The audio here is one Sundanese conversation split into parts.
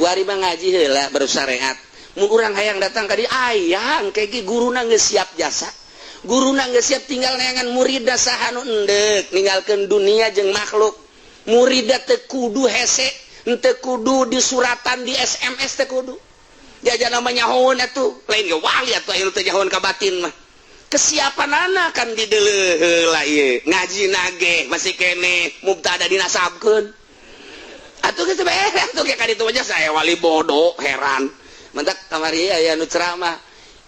Kuari mah ngaji heula baru syariat. Mun urang hayang datang ka dieu, aya engke ge guruna geus siap jasa, guruna geus siap, tinggal neangan murid saha nu endek ninggalkeun dunia jeung makhluk. Murid teu kudu hese, teu kudu disuratan, di SMS, teu kudu jajan namanya nyahoeun atuh. Lain ge wali atuh, aya nu teu nyahoeun ka batin mah. Kesiapan anak kan di heula ieu ngaji nage masih kene mubtada dinasabkeun atuh, geus beres atuh ge ka ditu aja. Saya wali bodoh heran, mentak kamari aya nu ceramah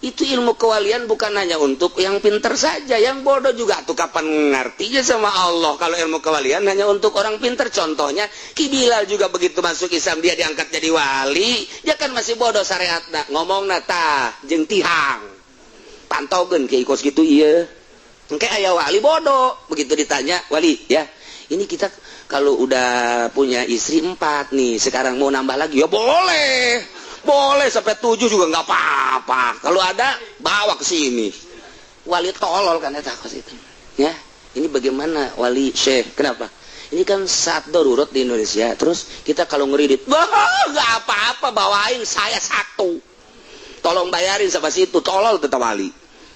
itu, ilmu kewalian bukan hanya untuk yang pinter saja, yang bodoh juga tuh. Kapan ngertinya sama Allah kalau ilmu kewalian hanya untuk orang pinter? Contohnya Ki Bilal juga begitu, masuk Islam dia diangkat jadi wali, dia kan masih bodoh syariatna, ngomong tah jeung tihang pantogeun ki kos gitu. Iya, engke aya wali bodoh, begitu ditanya wali, "Ya, ini kita kalau udah punya istri empat nih, sekarang mau nambah lagi?" "Ya boleh, boleh, sampai tujuh juga nggak apa-apa. Kalau ada, bawa ke sini." Wali tolol kan eta kos itu ya. "Ini bagaimana, wali syekh?" "Kenapa?" "Ini kan saat darurat di Indonesia, terus kita kalau ngeridit, wah, nggak apa-apa, bawain saya satu, tolong bayarin sama situ." Tolol tetap wali.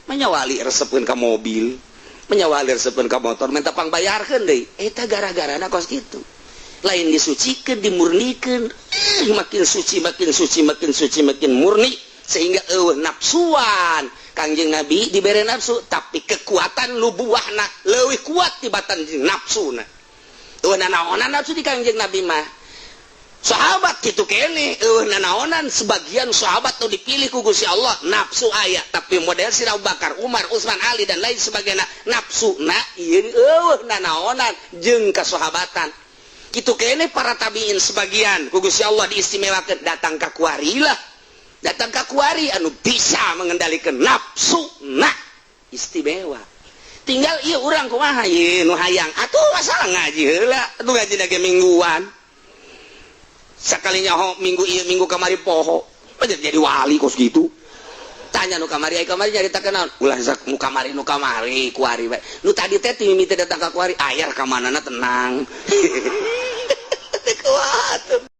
Manya wali resepkeun ke mobil, manya wali resepkeun ke motor, minta pangbayarkeun deui. Eta gara-gara kos gitu. Lain disucikan, dimurnikan, makin suci, makin suci, makin suci, makin murni, sehingga nafsuan. Kangjeng Nabi diberi nafsu, tapi kekuatan nubuahna leuwih kuat tibatan nafsu. Eueuh nanaonan nafsu di Kangjeng Nabi mah. Sahabat gitu kene eueuh nanaonan. Sebagian sahabat tuh dipilih ku Gusti Allah, nafsu aya, tapi model si Abu Bakar, Umar, Utsman, Ali, dan lain sebagainya, nafsu na ieu eueuh nanaonan jeung kasahabatan gitu kene. Para tabiin sebagian ku Gusti Allah diistimewakan. Datang ka kuari lah, datang ka kuari anu bisa mengendalikan nafsu nah istimewa. Tinggal iya urang kumaha ieu nu hayang atuh. Masalah ngaji heula atuh, ngaji lagi mingguan, sekalinya ho minggu ieu, minggu kamari poho jadi wali kos gitu. Tanya nu kamari, ai kamari nyaritakeun naon? Ulah nu kamari, nu kamari kuari bae. Nu tadi teh mimiti datang ka kuari, aya kamanana tenang. Kuat.